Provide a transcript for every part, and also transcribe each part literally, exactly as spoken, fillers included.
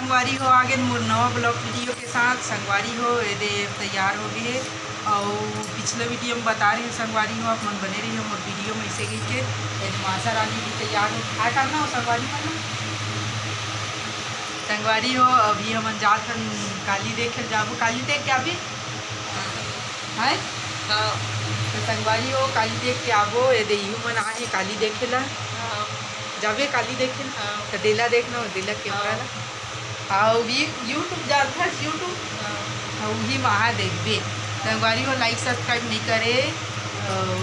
संगवारी हो, आगे मोर नवा vlog video के साथ। संगवारी हो, एदे तैयार हो गए हे। अउ पिछला video में बता रहे हो संगवारी हो, आप मन बने रहिए मोर video में। ऐसे कह के एदे मासा रानी भी तैयार हो, काय करना हो संगवारी हो ना? संगवारी हो, अभी हमन जात हन काली देखे जाबो। काली देख के अभी है। हाँ। तो संगवारी हो, काली देख के आबो। एदे इहू मन आए हे काली देखे ला। हाँ। जाबे काली देखे ला। हाँ। तो देला देखना हो, देला camera ला। हाँ। अउ भी YouTube जानथस, YouTube। हाँ। हाँ, उही महा देखबे। संगवारी हो, like subscribe नहीं करे, अउ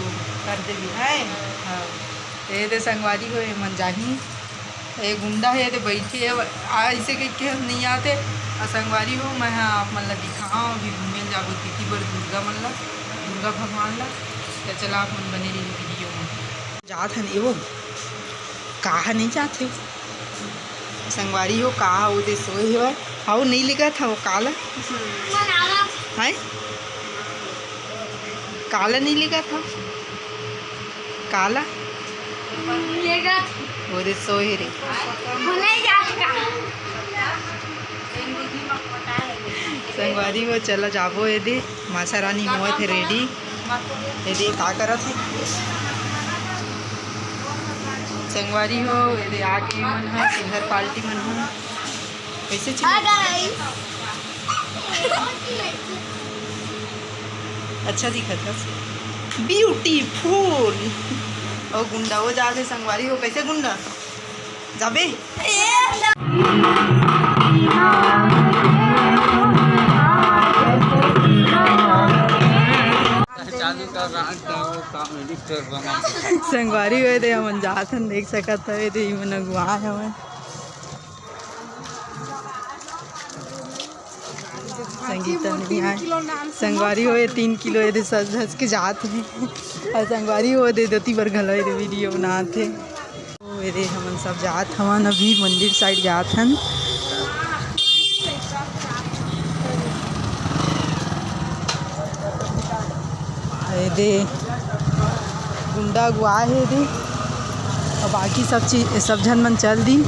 कर देबे, है? हाँ। हाँ। एदे संगवारी हो, एमन जाही। ए गुंडा हे, एदे बइठे हे, आ, अइसे कहिके हम नहीं आते। अउ संगवारी हो, मैं हा आप मन ला दिखाओं, अभी घूमे ल जाबो दीदी बर दुर्गा मन ला, दुर्गा भगवान ला। तो चला, आप मन बने रहिए video में। जात हन, ए वो, कहाँ नहीं जात हे? संगवारी हो, कहाँ हो दे सोए हे? हाँ, वो नहीं लेगत हे, वो काला? हैं? काला नहीं लेगत हे? काला? लेगत। वो दे सोए रे। भुलाय जात का। संगवारी हो, चला जाबो एदे। मासा रानी होवत हे ready। एदे का करत हे? संगवारी हो, एदे आगे मन ह, सिंगर party मन ह। कैसे चिल्ला? Hi guys। अच्छा दिखत हस। Beautiful। अउ गुंडा वो जात हे संगवारी हो, कैसे गुंडा? जाबे? चालू कर रहा है, तो वो काम edit कर रहा हूँ। संगवारी हो एदे, हमन जात हन, देख सकत हवे, एदे इमन अगुवाए हवय। संगीता नहीं आए। संगवारी हो, ए तीन किलो एदे सज धज के जात हे। अउ संगवारी हो, एदे दोती बर घलो एदे video बनात हे। ओ, एदे हमन सब जात हवन, अभी मंदिर side जात हन। एदे गुंडा अगुवाए हे एदे, अउ बाकी सब चीज, सब झन मन चल दिन।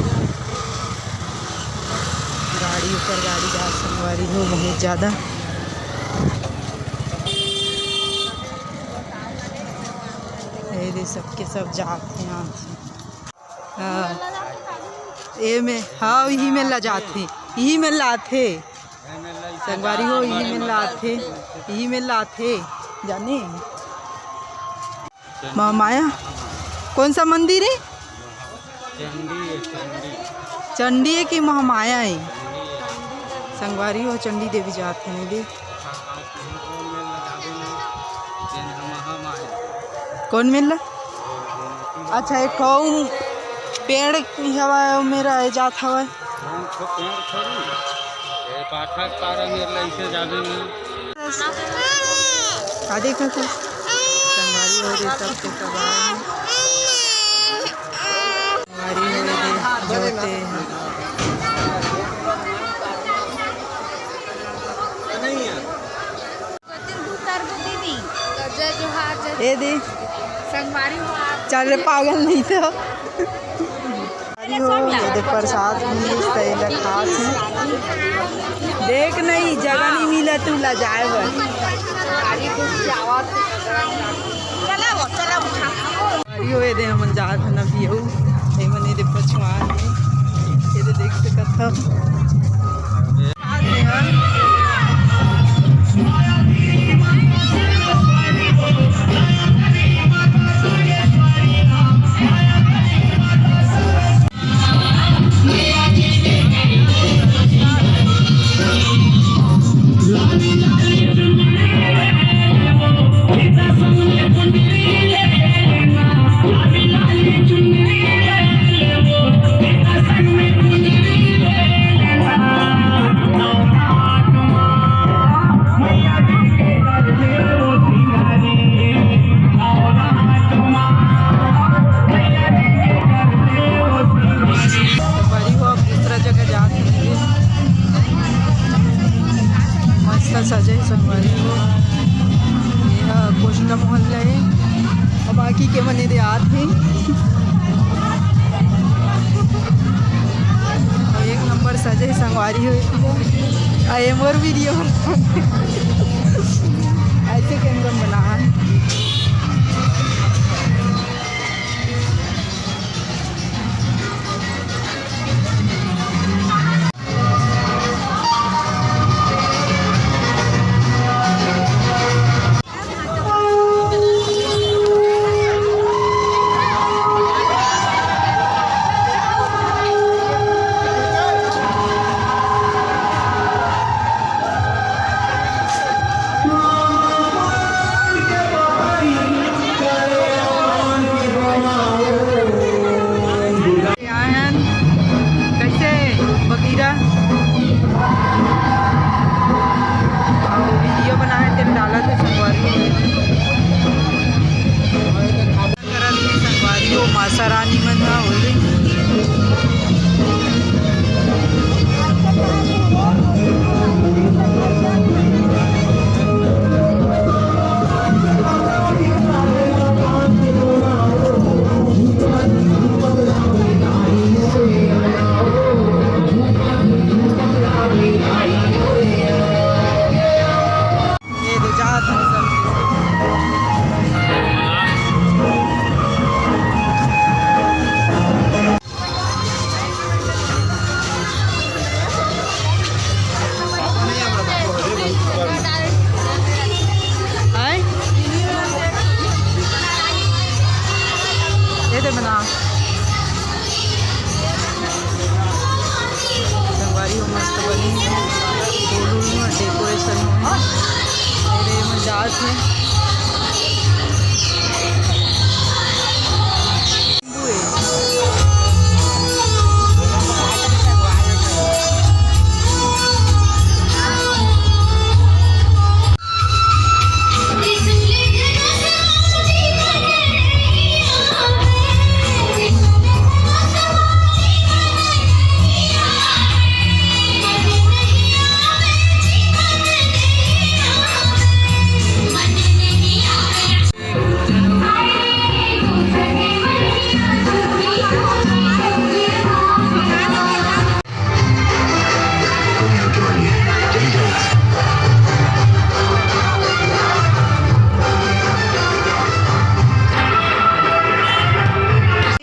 गाड़ी ऊपर गाड़ी जात संगवारी हो, बहुत ज्यादा। एदे सबके सब जात हे, आत हे। हाँ। ए में, हाँ, इही में ला जात हे, इही में ला आत हे। संगवारी हो, इही में ला आत हे, इही में ला आत हे, जाने। महामाया, कौन सा मंदिर है? चंडी है, चंडी। चंडी है कि महामाया है? संगवारी हो, चंडी देवी जात हे, नहीं देख। कौन मेला? अच्छा, एक ठो पेड़ हवा मेरा ए जात हवा। हम तो पेड़ थोड़ी, ए पाठक पारा मेला इसे जाबे नहीं। का देखत हे? संगवारी हो रे, सब के सब आए हे। संगवारी हो रे, जोते हे। ए दे। संगवारी हो आप। चल रे पागल नहीं तो। अरे हो, ये दे प्रसाद मिलिस त एला खात हे। देख नहीं, जगह नहीं मिला तू ला जाए बर। अरे हो, ये दे हमन जात हन अभी हो। ये मन ये दे पछुआ हे। ये दे देख सकत हव। संगवारी हो, अब दूसरा जगह जात हे। मस्त सजे हे संगवारी हो। ये ह कोष्टा मोहल्ला हे। अब बाकी के मने दे आत हे। अउ एक नंबर सजे संगवारी हो, आ ये मोर वीडियो। ऐसे कैमरा में बना है। आए हन, कैसे बगीरा? वीडियो बनाए तेन डालत हे संगवारी। करत हे संगवारी, वो माता रानी मन ह होले। ये तो जात हन सब। आय? ये दे बना। संगवारी हो मस्त बनी हे, फूल उल में डेकोरेशन हुए हे। मेरे में जात हे।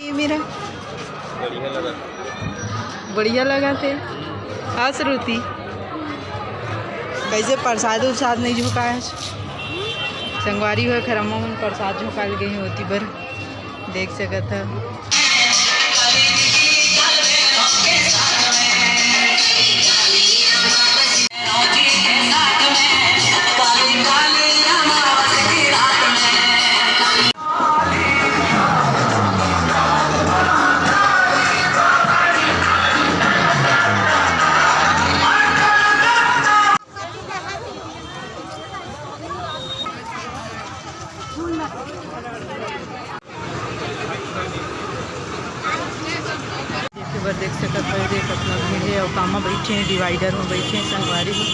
ये मेरा बढ़िया लगा थे। हाँ, श्रुति, कैसे प्रसाद उरसाद नहीं झोंकाय? संगवारी हो, खरम्मा मन प्रसाद झोंकाय ल गे होती बर। देख सकत ह। देखे बर देख सकत हो रे, कतना भीड़ हे। अउ कामा बइठे हे, डिवाइडर में बइठे हे संगवारी हो।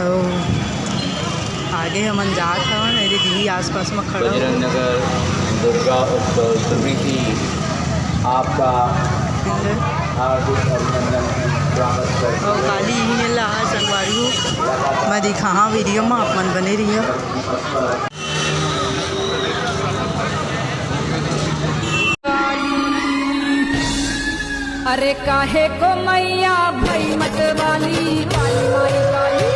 अउ आगे हमन जात हवन, एदे दीदी आसपास में खड़ा हो। बजरंग नगर दुर्गा उत्सव समिति आपका हार्दिक अभिनंदन, स्वागत करती है। अउ काली इही मेला ह संगवारी हो, मैं दिखाहा वीडियो में, आप मन बने रहिए। अरे काहे को मैया भई मत वाली, काली माई काली।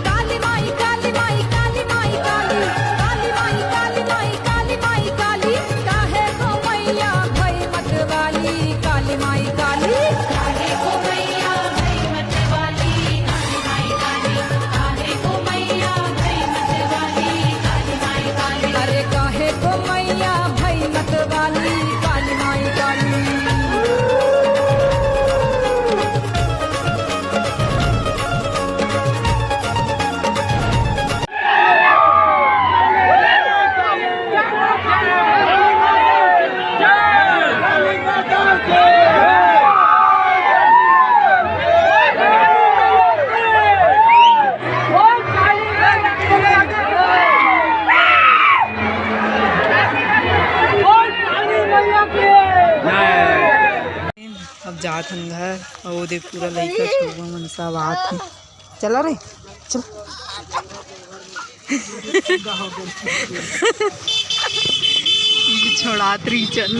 काली माई, काली माई, काली माई, काली माई, काली। काली माई, काली माई, काली माई, काली। काहे को मैया भई मत वाली, काली माई काली। काहे को मैया भई मत वाली, काली माई काली। काहे को मैया भई मत वाली, काली माई काली। अरे काहे को मैया भई मत वाली, काली माई अब जात हन घर, अउ ओदे पूरा लइका छउवा मन सब आत हे। चला रे, चल। छोड़ात रही चल।